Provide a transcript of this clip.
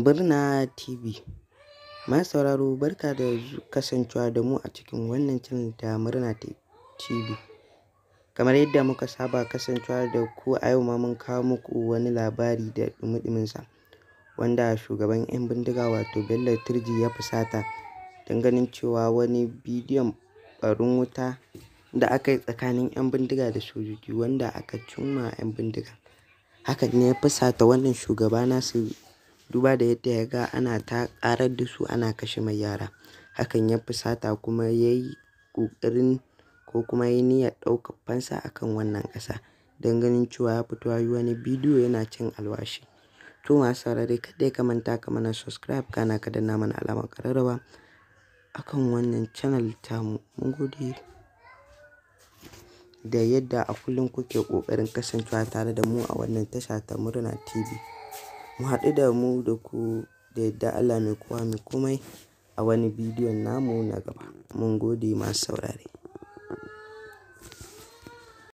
Murna TV. Masu sauraro, barka da kasancewa da mu a cikin wannan channel ta Murna TV. Kamar yadda muka saba kasancewa da ku, a yau ma mun kawo muku wani labari da ɗumi-ɗuminsa, wanda shugaban 'yan bindiga wato Bello Turji ya fusata don ganin cewa wani bidiyon ɓarin wuta da aka yi tsakanin 'yan bindiga da sojoji, wanda aka cimma 'yan bindiga. Hakan ne ya fusata wannan shugaba nasu, duba da yadda ya ga ana ta ƙarar da su, ana kashe mai yara. Hakan ya fusata kuma ya yi ƙoƙarin ko kuma ya yi niyyar ɗaukar fansa a kan wannan ƙasa, don ganin cewa ya fito ya yi wani bidiyo yana cin alwashi. To masu saurare, kada ka manta ka mana subscribe, kana ka danna mana alamar ƙararrawa a kan wannan channel tamu. Mun gode da yadda a kullum kuke ƙoƙarin kasancewa tare da mu a wannan tasha ta Murna TV. Mu haɗu da mu da ku da yardar Allah mai kowa mai komai a wani bidiyon namu na gaba. Mun gode, masu saurare.